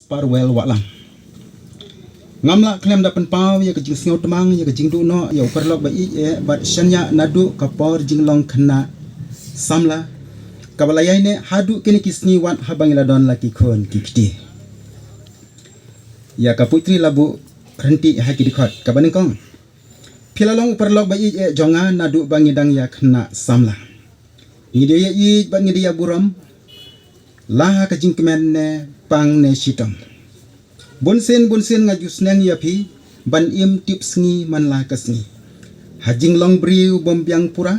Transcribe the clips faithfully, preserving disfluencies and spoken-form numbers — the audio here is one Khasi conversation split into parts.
Parwel Wahlang. Ngam lah khlem da pynpaw ïa ka jingsngewtmang, ïa ka jingduh noh ïa u paralok ba ïeit eh bad shaniah naduh ka por jinglong khynnah samla kaba la ïaineh haduh kine ki sngi wat haba ngi la don la ki khun ki kti. Ïa ka poetry la buh ryntih ha ki dkhot kaba nyngkong. Phi la long u paralok ba ïeit eh jong nga naduh ba ngi dang ïa khynnah samla. Ngi dei ïa ïeit bad ngi dei ïa burom, la ha ka jingkmen ne pang ne shitom. Bunsien bunsien nga ju sneng ïa phi ban im tip sngi man la ka sngi. Ha jinglong briew bym biang pura,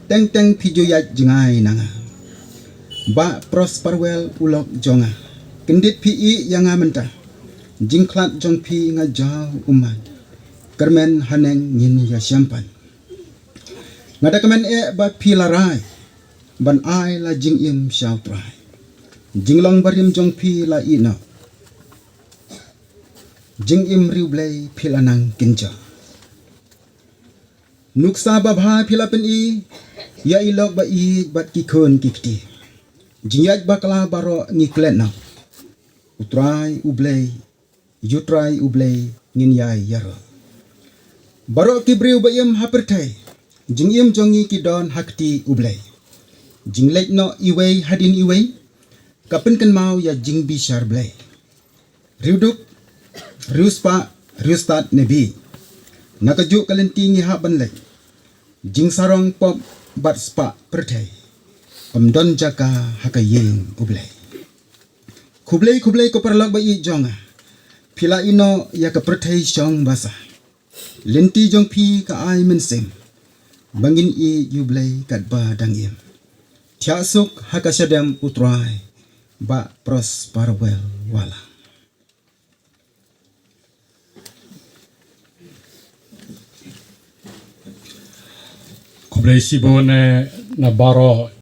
teng teng phi ju ïaid jngai na nga. Bah Pros Parwel u lok jong nga, kyndit phi ïeh ïa nga mynta. Jingkhlad jong phi nga jaw ummat, kyrmen haneng ngin ïa shempan. Nga da kmen eh ba phi la rai ban ai la jingim sha u Trai. Jinglong barim jong phi la ïeh noh, jingim riewblei phi la nang kynja. Nuksa babha phi la pyni ïa i lok ba ïeit bad ki khun ki kti. Jingïaid bakla baroh ngi klet noh. U Trai U Blei, ïa u Trai U Blei ngin ïai ïaroh. Baroh ki briew ba im ha pyrthei, jingim jong ngi ki don ha kti U Blei. Jingleit noh iwei hadien iwei ka pynkynmaw ïa jingbishar Blei. Riewduk, riewspah, riewstad ne bieit, na kajuh ka lynti ngi hap ban leit. Jingsarong pop bad spah pyrthei ym don jaka ha ka ïing U Blei. Khublei khublei ko paralok ba ïeit jong nga, phi la ïeh noh ïa ka pyrthei shong basa. Lynti jong phi ka ai mynsiem ba ngin ïeit ïa U Blei katba dang im. Thiah suk ha ka shadem U Trai. Bah Pros Parwel Wahlang. Khublei shibun eh na baroh